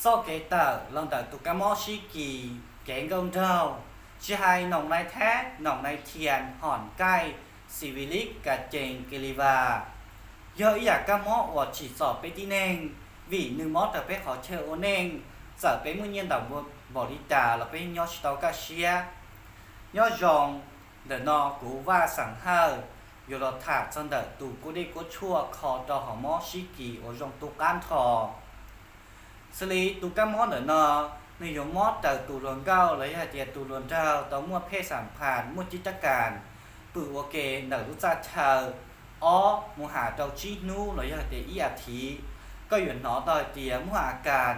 Txoj kev tawm los ntawm tus kab mob sib kis, kev nkauj nraug, tsis hais noom nai thab, noom nai thias, hom kaij, syphilis, kas cees, kiliva, yog ib yam kab mob uas tsim txom peb tib neeg, vim nws mob raws peb qhov chaw ua neej. Txawm peb muaj nyiaj ntawm npaum li cas los peb nyob tsis tau kaj siab. Nyob zoo, ntawm no kuv Vaj Xeem Hawj yuav los tham txog ntawm tus kuab dej kuab tshuaj kho rau hom mob sib kis uas zoo tu qab nrho. Xws li tus kab mob ntawm no, nws yuav mob raws tus hluas nkauj los yog hais tias tus hluas nraug tau muaj phej xam phas, muaj cib rab kas, pw ua ke ntawm lub txaj chaw, ob mus has rau tsib hnub los yog hais tias ib as thiv, koj yuav hnov tau hais tias muaj a kas,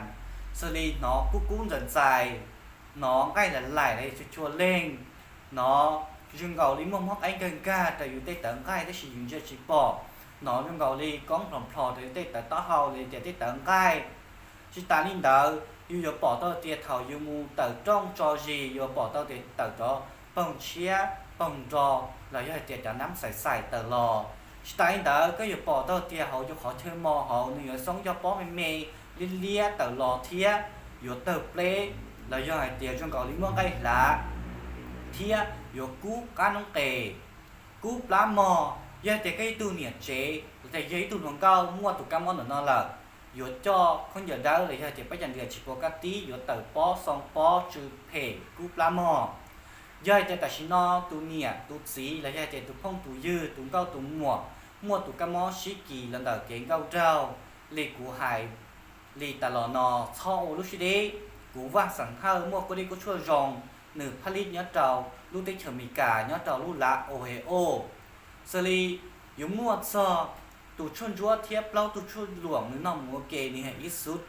xws li hnov kub kub ntxais ntxais, hnov nqaij laim laim los yog chua chua leeg, hnov zoo nkaus li muaj mob qaib nkag nkag rau yus tej tawv nqaij tab sis yus ntsia tsis pom, hnov zoo nkaus li koob plhos plhos rau yus tej tawv taub hau los yog tias tej tawv nqaij. Tsis tas li ntawd, yus yuav pom tau tias thaum yus mus tawm rooj tso zis yuav pom tau tias tawm cov poog tshiab poog nro los yog hais tias cov nab xais xais tawm los. Tsis tas li ntawd, koj yuav pom tau tias hauv yus qhov chaw mos hauv nws yuav xoob cov pob me me liab liab tawm los thiab yuav tawg pleb los yog hais tias zoo nkaus li muaj nqaij hlav thiab yuav kub qab noob qes, kub plab mog. Yog hais tias koj ib tug niam tsev los yog ib tug hluas nkauj muaj tus kab mob ntawm no lawm, yuav coj khaub ncaws dawb los yog hais tias pab cas ntias tsis pos kab tib, yuav tawm pob xoo pob tsw phem kub plab mog. Yog hais tias tam sim no tus niam tus txiv los yog hais tias tus phooj tus ywg tus nkauj tus muam muaj tus kab mob sib kis los ntawm kev nkauj nraug li kuv hais li tas los no, txhob ua lub siab deb. Kuv Vaj Xeem Hawj muaj kuab dej kuab tshuaj zoo, nws phaj lib nyob rau lub teb chaws Amelikas, nyob rau lub lav Ohio. Xws li yuav muaj txog tus tshuaj ntsuab thiab plaub tug tshuaj luam nws noj mus ua ke nws yog ib xub.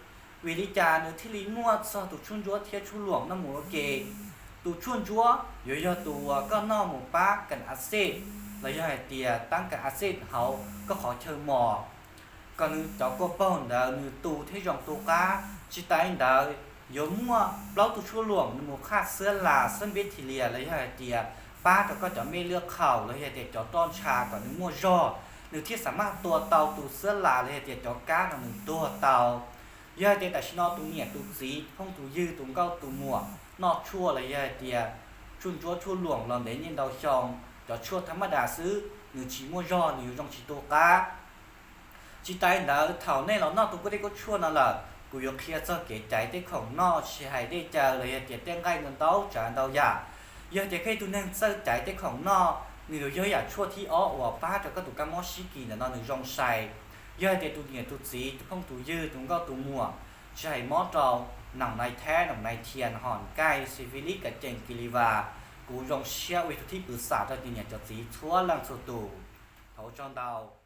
Vim li cas nws thiaj li muaj txog tus tshuaj ntsuab thiab tshuaj luam noj mus ua ke? Tus tshuaj ntsuab yuav yog tus uas koj noj mus pab kas a xej los yog hais tias tab kas a xej hauv koj qhov chaw mos, kom nws cov kua paug ntawd nws tu thiab zoo tu qab. Tsis tas li ntawd, yuav muaj plaub tug tshuaj luam nws mus qhaj xab las xab npeb thi lias los yog hais tias pab rau koj cov mej lwaj qhaum los yog hais tias cov roj ntsha kom nws muaj zog, nws thiaj xam maj tua tau tus xab las los yog hais tias cov kab no nws tuag tau. Yog hais tias tam sim no tus niam tus txiv phooj tus ywg tus nkauj tus muam noj tshuaj los yog hais tias tshuaj ntsuab tshuaj luam los ntev niaj ntau xyoo, cov tshuaj thab maj das xwb nws tsis muaj zog nws yuav zoo tsis tu qab. Tsis tas li ntawd, thaum nej los noj tus kuab dej kuab tshuaj no lawm, kuv yuav qhia txog kev caiv tej khoom noj tsis hais dej cawv los yog tias tej nqaij ntau ntau tsav ntau yam. Yog hais tias koj ib tug neeg txawj caiv tej khoom noj, nws yuav yog yam tshuaj thib ob uas pab rau koj tus kab mob sib kis ntawm no nws zoo sai. Yog hais tias tus niam tus txiv tus phooj tus ywg tus nkauj tus muam tsis hais mob rau noom nai thab, noom nai thias, hom kaij, syphilis, kas cees, kiliva, kuv zoo siab ua ib tug thib pwv xam rau cov niam cov txiv txhua leej txhua tus. Thov ua tsaug ntau.